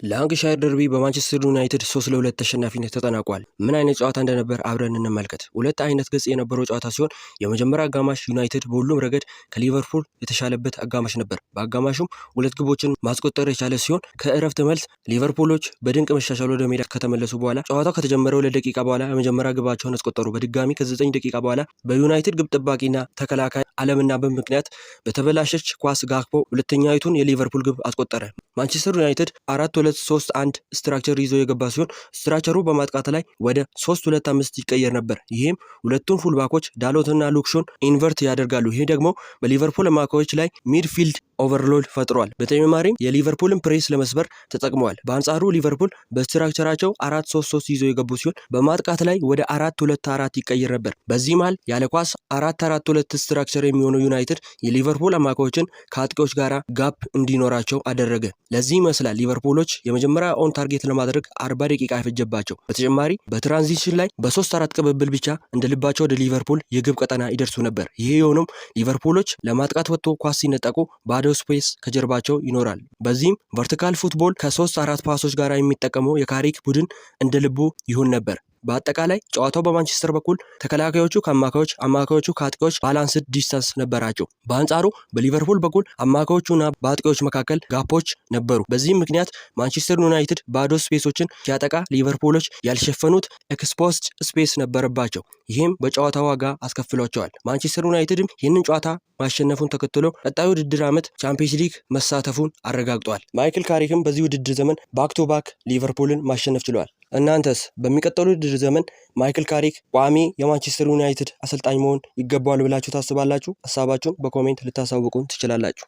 ላንክሻየር ደርቢ በማንቸስተር ዩናይትድ 3-2 ተሸናፊነት ተጠናቋል። ምን አይነት ጨዋታ እንደነበር አብረን እንመልከት። ሁለት አይነት ገጽ የነበረው ጨዋታ ሲሆን የመጀመሪያ አጋማሽ ዩናይትድ በሁሉም ረገድ ከሊቨርፑል የተሻለበት አጋማሽ ነበር። በአጋማሹም ሁለት ግቦችን ማስቆጠር የቻለ ሲሆን ከእረፍት መልስ ሊቨርፑሎች በድንቅ መሻሻል ወደ ሜዳ ከተመለሱ በኋላ ጨዋታው ከተጀመረ 2 ደቂቃ በኋላ የመጀመሪያ ግባቸውን አስቆጠሩ። በድጋሚ ከ9 ደቂቃ በኋላ በዩናይትድ ግብ ጠባቂና ተከላካይ አለመናበብ ምክንያት በተበላሸች ኳስ ጋክፖ ሁለተኛይቱን የሊቨርፑል ግብ አስቆጠረ። ማንቸስተር ዩናይትድ 4-2-3-1 structure ይዞ የገባ ሲሆን structure ኡ በማጥቃት ላይ ወደ 3-2-5 ይቀየር ነበር። ይህም ሁለቱን fullback ኦች ዳሎትና ሉክሾን invert ያደርጋሉ። ይህ ደግሞ በሊቨርፑል አማካዮች ላይ midfield overload ፈጥሯል። በተጨማሪም የሊቨርፑልን ፕሬስ ለመስበር ተጠቅመዋል። በአንጻሩ ሊቨርፑል በ structure ኣቸው 4-3-3 ይዘው የገቡ ሲሆን በማጥቃት ላይ ወደ 4-2-4 ይቀየር ነበር። በዚህ መሃል ያለ ኳስ 4-4-2 structure የሚሆነው ዩናይትድ የሊቨርፑል አማካዮችን ከአጥቂዎች ጋር gap እንዲኖራቸው አደረገ። ለዚህ ይመስላል ሊቨርፑሎች የመጀመሪያ on target ለማድረግ 40 ደቂቃ የፈጀባቸው። በተጨማሪ በ transition ላይ በሶስት አራት ቅብብል ብቻ እንደ ልባቸው ወደ ሊቨርፑል የግብ ቀጠና ይደርሱ ነበር። ይሄ የሆነውም ሊቨርፑሎች ለማጥቃት ወጥቶ ኳስ ሲነጠቁ ባዶ space ከጀርባቸው ይኖራል። በዚህም vertical football ከሶስት አራት pass ኦች ጋር የሚጠቀመው የካሪክ ቡድን እንደ ልቡ ይሆን ነበር። በአጠቃላይ ጨዋታው በማንቸስተር በኩል ተከላካዮቹ ከአማካዮች፣ አማካዮቹ ከአጥቂዎች balanced distance ነበራቸው። በአንጻሩ በሊቨርፑል በኩል አማካዮቹና በአጥቂዎች መካከል gap ኦች ነበሩ። በዚህም ምክንያት ማንቸስተር ዩናይትድ ባዶ space ኦችን ሲያጠቃ ሊቨርፑሎች ያልሸፈኑት exposed space ነበረባቸው። ይህም በጨዋታው ዋጋ አስከፍሏቸዋል። ማንቸስተር ዩናይትድም ይህንን ጨዋታ ማሸነፉን ተከትሎ ቀጣዩ ውድድር ዓመት ቻምፒየንስ ሊግ መሳተፉን አረጋግጧል። ማይክል ካሪክም በዚህ ውድድር ዘመን back to back ሊቨርፑልን ማሸነፍ ችሏል። እናንተስ በሚቀጥለው ውድድር ዘመን ማይክል ካሪክ ቋሚ የማንቸስተር ዩናይትድ አሰልጣኝ መሆን ይገባዋል ብላችሁ ታስባላችሁ? ሀሳባችሁን በ comment ልታሳውቁን ትችላላችሁ።